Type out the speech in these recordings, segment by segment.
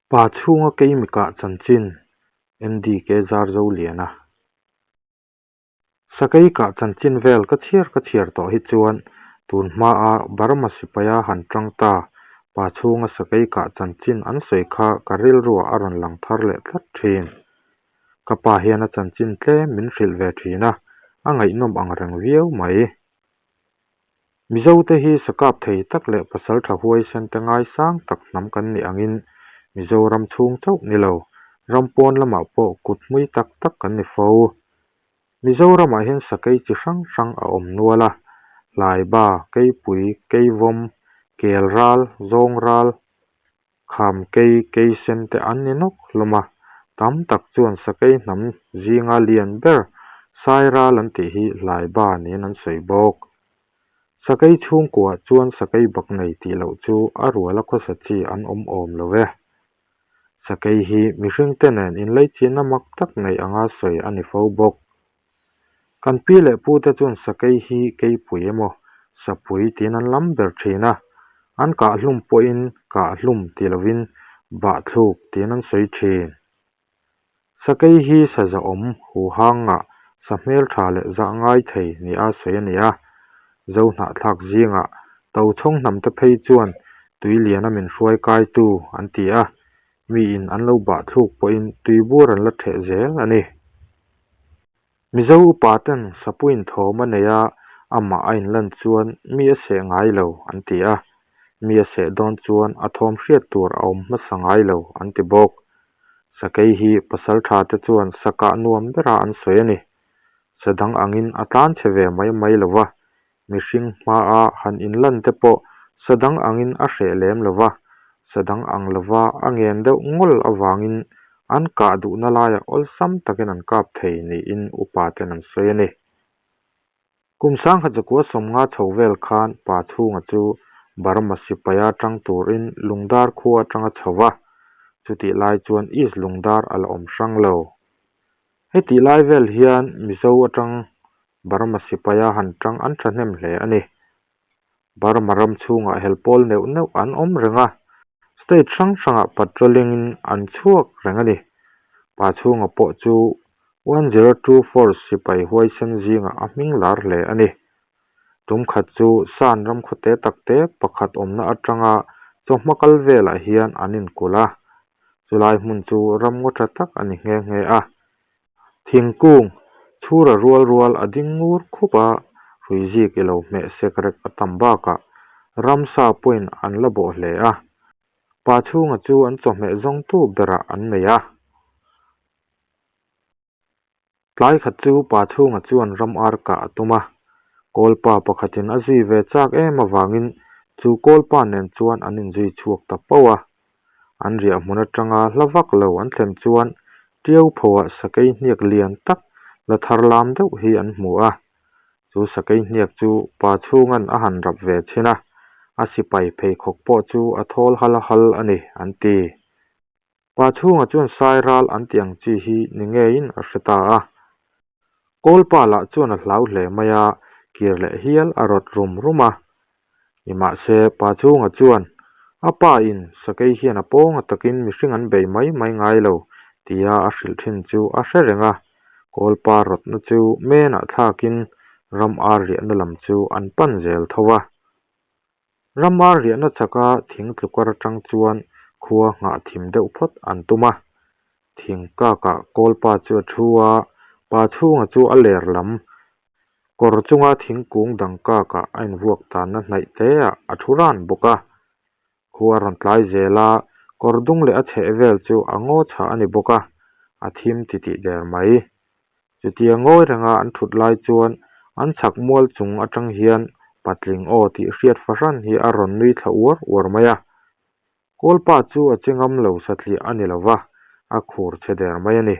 Pa chhunga keimi kah chanchin NDK Zarzoliana. Sakei kah chanchin vel ka chhiar ka chhiar tawh hi chuan tun hmaa Burma sipaia han tang ta pa chhunga sakei kah chanchin an sawi kha ka rilruah a rawn lang thar leh tlat thin. Ka pa hian a chanchin tlem min hrilh ve thin a, a ngaihnawm ang reng viau mai. Mizote hi sakap thei tak leh pasaltha huaisen te ngaisang tak hnam kan nih angin Mizoram chhung chauh ni lo, ram pawn lamah pawh kut hmui tak tak kan ni fo. Mizoramah hian sakei chi hrang hrang a awm nual a, Hlaiba, Keipui, Keivawm, Kelral, Zawngral, Khamkei, Keisen te an ni nawk hlawm a, tam tak chuan sakei hnam zinga lian ber Sairal an tih hi Hlaiba niin an sawi bawk. Sakei chhungkuah chuan sakei bak nei tih loh chu a ruala khawsa chi an awm awm lo e. Sakei hi mihringte nen inleichina mak tak nei anga sawi a ni fo bawk. Kan pi leh pute chuan sakei hi keipui emaw sapui tiin an lam ber thin a, an kahhlum pawhin kahhlum ti lovin bahthluk tiin an sawi thin. Sakei hi saza awm huhang ngah sa hmeltha leh zah ngai thei nia sawi a ni a, Zohnahthlak zingah Tochhawng hnamte phei chuan tui liana min hruai kaitu an ti a, miin an lo bahthluk pawhin tuibur an la ṭheh zel a ni. Mizo upa ten sapuin thawm a nei a, amah a inlan chuan mi a seh ngai lo an ti a, mi a seh dawn chuan a thawm hriat tur a awm hmasa ngai lo an ti bawk. Sakei hi pasal tha te chuan sakah nuam bera an sawi a ni. Sa dang angin a tlan chhe ve mai mai lo va, mihring hmaa han inlan te pawh sa dang angin a hreh lem lo va, sa dang ang lova a ngen deuh ngawl avangin an kah duhna laiah awlsam takin an kap thei niin upa ten an sawi a ni. Kum sangkhat zakua sawmnga chho vel khan pa chhunga chu Burma sipaia tang turin Lungdar khua atanga chho va, chutih lai chuan East Lungdar a la awm hrang lo. Hetih lai vel hian Mizo atang Burma sipaia han tang an thahnem hle a ni. Burma ram chhungah helpawl neuh neuh an awm reng a, state hrang hrangah patrolling in an chhuak reng a ni. Pa chhunga pawh chu 102 Force sipai huaisen zingah a hming lar hle a ni. Tum khat chu San ram khawte takte pakhat awmna atanga chawhma kal velah hian an inkulh a, chulai hmun chu ram ngaw tha tak a ni nghe nghe a. Thingkung, chhura rual rual a ding ngur khup a, hrui zik i lo hmeh sek rek a tam bakah ramsa pawhin an la bawh hle a. Pa chhunga chu an chawhmeh zawngtu berah an nei a. Tlai khat chu pa chhunga chuan ram ar kah a tum a, kawlpa pakhatin a zui ve chak em avangin chu kawlpa nen chuan an inzui chhuak ta pauh a. An riah hmun atanga hla vak lo an thlen chuan Tiau phoah sakei hniak lian tak la thar lam deuh hi an hmu a. Chu sakei hniak chu pa chhunga'n a han rap ve chhin a, a sipai pheikhawk pawh chu a thawl hal hal a ni, an ti. Pa chhunga chuan sai ral an tih ang chi hi ni ngeiin a hre ta a. Kawlpa lah chuan a hlau hle mai a, kir leh hial a rawt rum rum a. Nimahse, pa chhunga chuan, A pa in, sakei hian a pawnga takin mihring an bei mai mai ngai lo, tia a hrilh thin chu a hre reng a. Kawlpa rawtna chu menah thlakin ram ar riahna lam chu an pan zel tho a. Rama riahna chaka thing tlukar atang chuan khua nghah thim deuh phawt an tum a. Thing kakah kawlpa chu a thu a, pa chhunga chu a ler lam kawr chunga thingkung dang kakah a invuak tanna hnaih teah a thu ran bawk a. Khua a rawn tlai zel a, kawr dung leh a chheh vel chu a ngaw chhah a ni bawk a, a thim titih der mai. Chutia ngawi renga an thut lai chuan an chhak mual chung atang hian patling aw tih hriat fahran hi a rawn nui thla uar uar mai a. Kawlpa chu a che ngam lo satliah a ni lo va, a khur che der mai a ni.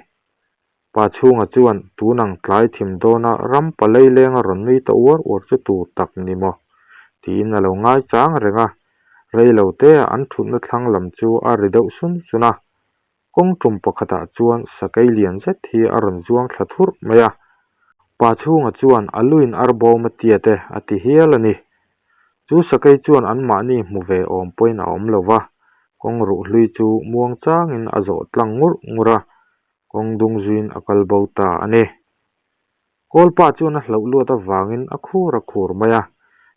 Pa chhunga chuan tunang tlai thim dawna ram palei lenga rawn nui ta uar uar chu tur tak ni maw? tiin a lo ngai chang reng a. Rei lo tea an thutna thlang lam chu a ri deuh sun sun a. Kawng tum pakhatah chuan sakei lian zet hi a rawn zuang thla thurh mai a, pa chhunga chuan a luin arbawm a tiat e a ti hial a ni. Chu sakei chuan anmahni hmu ve awm pawhin a awm lo va, Kawng ruh hlui chu muang changin a zawh tlang ngurh ngurh a, kawng dung zuiin a kal bo ta a ni. Kawlpa chuan a hlauh luat avangin a khur a khur mai a,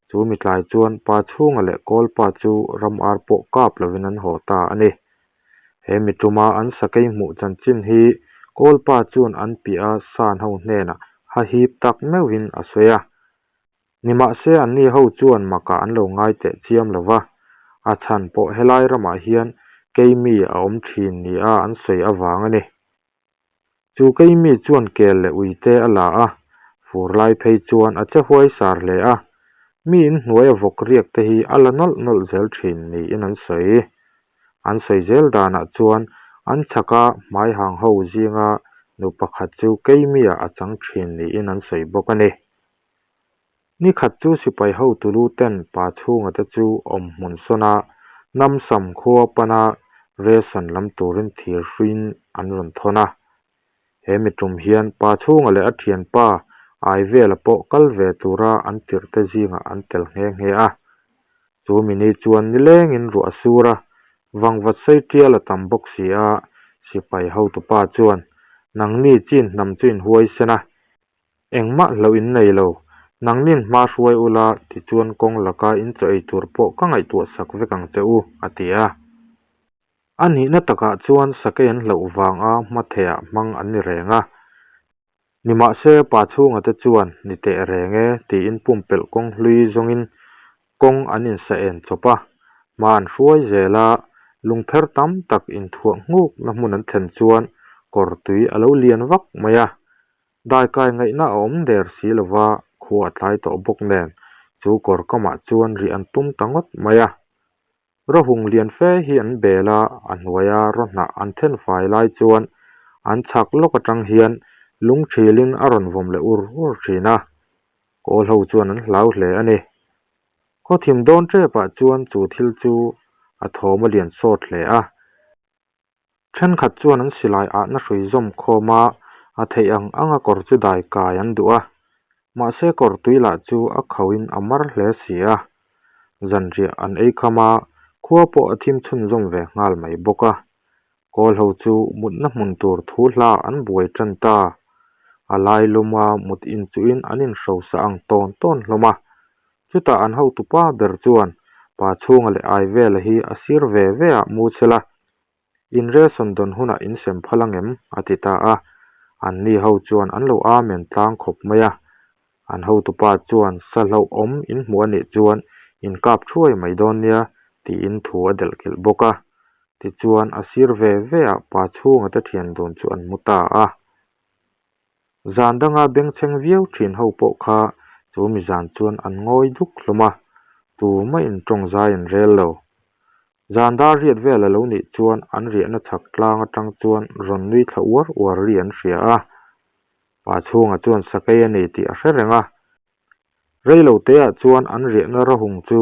chu mi tlai chuan pa chhunga leh Kawlpa chu ram ar pawh kap lovin an haw ta a ni. He mi tuma an sakei hmuh chanchin hi Kawlpa chuan an piah a san ho hnenah hahip tak meuhin a sawi a. Nimahse anni ho chuan makah an lo ngai teh chiam lo va, a chhan pawh helai ramah hian keimi a awm thin nia an sawi avang a ni. Chu keimi chuan kel leh uite a la a, fur lai phei chuan a che huai sar hle a, mi inhnuai a vawk riak te hi a la nawlh nawlh zel thin niin an sawi. An sawi zel danah chuan an chhaka hmaihang ho zinga nu pakhat chu keimi-ah a chang thin niin an sawi bawk a ni. Ni khat chu sipai hotu lu ten pa chhunga te chu awm hmun sawn a, Namsam khua pana ration lam turin thir hruiin an rawn thawn a. He mi tum hian pa chhunga leh a thianpa Aivela pawh kal ve tura an tirh te zingah an tel nghe nghe a. Chu mi ni chuan nilengin ruah a sur a, vangvat sei tial a tam bawk si a, sipai hotupa chuan, Nangni chin hnam chu inhuaisen a, Engmah hlauh in nei lo. Nangnin hma hruai ula tichuan kawng laka in chaw ei tur pawh ka ngaihtuah sak vek ang che u, a ti a. A nihna takah chuan sakei an hlauh vanga hmathehah hmang an ni reng a. Nimahse, pa chhunga te chuan ni teh reng e tiin pumpelh kawng hlui zawngin kawng an insa en chawp a, hma an hruai zel a, lungpher tam tak inthuah nghukna hmun an thlen chuan kawr tui a lo lian vak mai a. Daikai ngaihna a awm der si lova khua a tlai tawh bawk nen chu kawr kamah chuan rih an tum ta ngawt mai a. Rawhung lian fe hi an bel a, a hnuaia rawhnah an then fai lai chuan an chhak lawk atang hian lung thilin a rawn vawm leh ur ur thin a. Kawl ho chuan an hlau hle a ni. Khawthim dawn tepah chuan chu thil chu a thawm a lian sawt hle a. Thenkhat chuan an silai ahna hrui zawm khawm a, a theih ang anga kawr chu dai kai an duh a. Mahse kawr tui lah chu a khauhin a mar hle si a. Zanriah an ei kham a, khua pawh a thim chhunzawm ve nghal mai bawk a. Kawl ho chu mutna hmun tur thu hla an buai tan ta. A lai luma mut inchuhin an inhrosa ang tawn tawn hlawm a. Chutah an hotupa ber chuan pa chhunga leh ai vela hi a sir ve ve ah mu chhel a, In ration dawn hunah in sem phal angem? a ti ta a. Anni ho chuan an lo amen tlang khawp mai a. An hotupa chuan sa hlauhawm in hmuh a nih chuan in kap thuai mai dawn nia tiin thu a delh kilh bawk a. Tichuan a sir ve ve ah pa chhunga te thian dun chu an mu ta a. Zan danga bengchheng viau thin ho pawh kha chu mi zan chuan an ngawi duk hlawm a, tumah in tawng zai an rel lo. Zan dar riat vel a lo nih chuan an riahna chhak tlang atang chuan rawn nui thla uar uar ri an hria a. Pa chhunga chuan sakei a ni tih a hre reng a. Reilo teah chuan an riahna rahung chu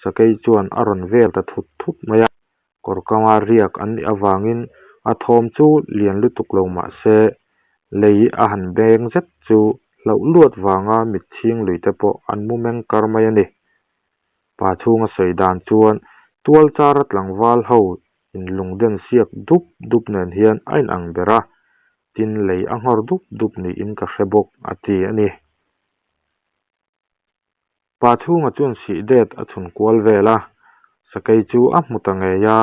sakei chuan a rawn vel ta thut thut mai a. Kawr kanga riak an nih avangin a thawm chu lian lutuk lo mah se, lei a han beng zet chu hlauh luat vanga mitchhing lui te pawh an mu meng kar mai a ni. Pa chhunga sawi dan chuan tual chara tlangval ho in lungden siak dup dup nen hian a inang ber a, tin lei a nghawr dup dup niin ka hre bawk a ti a ni. Pa chhunga chuan sih det a chhun kual vel a, sakei chu a hmu ta ngei a,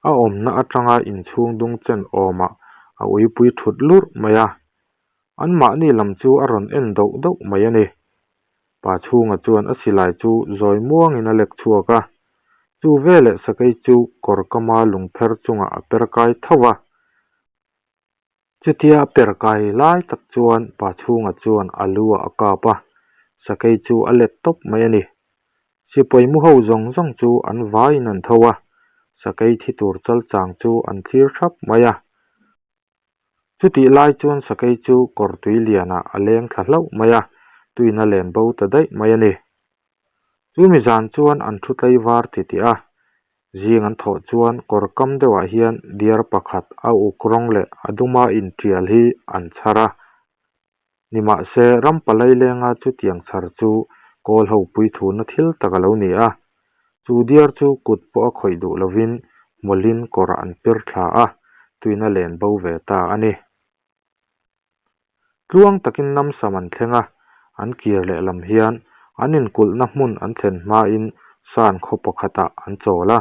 a awmna atanga inchhung dung chen awmah a uipui thut lurh mai a, anmahni lam chu a rawn en doh doh mai a ni. Pa chhunga chuan a silai chu zawi muangin a lek chhuak a, chu veleh sakei chu kawr kama lungpher chungah a per kai tho va. Chutia a per kai lai tak chuan pa chhunga chuan a lu ah a kap a, sakei chu a let tawp mai a ni. Sipai mu ho zawng zawng chu an vaiin an tho a, sakei thi tur chal chang chu an thlir thap mai a. Chutih lai chuan sakei chu kawr tui lianah a leng thla hlauh mai a, tuin a len bo ta daih mai a ni. Chumi zan chuan an thu tlaivar titih a, zing an thawh chuan kawr kam deuhah hian diar pakhat a uk rawng leh a duma intial hi an chhar a. Nimahse, ram palai lenga chutiang chhar chu kawl ho puithuna thil tak a lo ni a. Chu diar chu kut pawh a khawih duh lovin Hmawlhin kawrah an pir thla a, tuin a len bo ve ta a ni. Tluang takin Namsam an thleng a, an kir leh lam hian an inkulhna hmun an thlen hmain San khaw pakhatah an chawl a,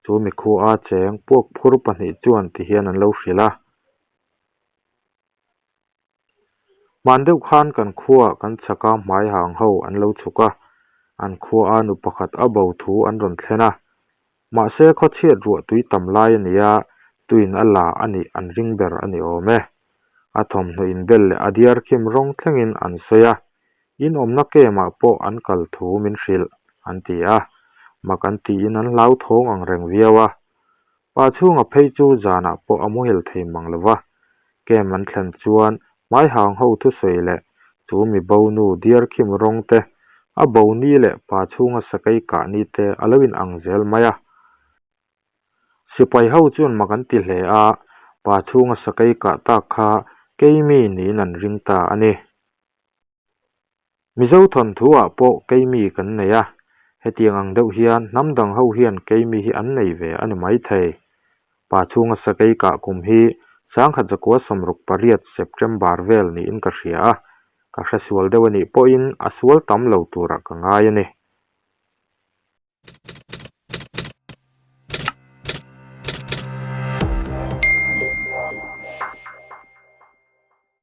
chu mikhua cheng puak phur pahnih chuan tihian an lo hrilh a. Hman deuh khan kan khuaah kan chhaka hmai hang ho an lo chhuk a, an khuaa nu pakhat a bo thu an rawn thlen a. Mahse khawchhiat ruah tui tam lai a ni a, tuin a la a nih an ring ber a ni awm e. A thawmhnaw inbel leh a diar khim rawng thlengin an sawi a, in awmna camp-ah pawh an kal thu min hrilh, an ti a. Mak an tiin an hlauthawng ang reng viau a. Pa chhunga phei chu zanah pawh a muhil thei mang lo va, camp an thlen chuan hmaihang ho thusawi leh chu mi bo nu diarkhim rawng te, a bo ni leh pa chhunga sakei kah ni te a lo in ang zel mai a. Sipai ho chuan mak an ti hle a, pa chhunga sakei kah tak kha keimi niin an ring ta a ni. Mizo thawnthu-ah pawh keimi kan nei a, hetiang ang deuh hian hnam dang ho hian keimi hi an nei ve a ni maithei. Pa chhunga sakei kah kum hi 1968 September vel niin ka hria a, ka hre sual deuh a nih pawhin a sual tam lo turah ka ngai a ni.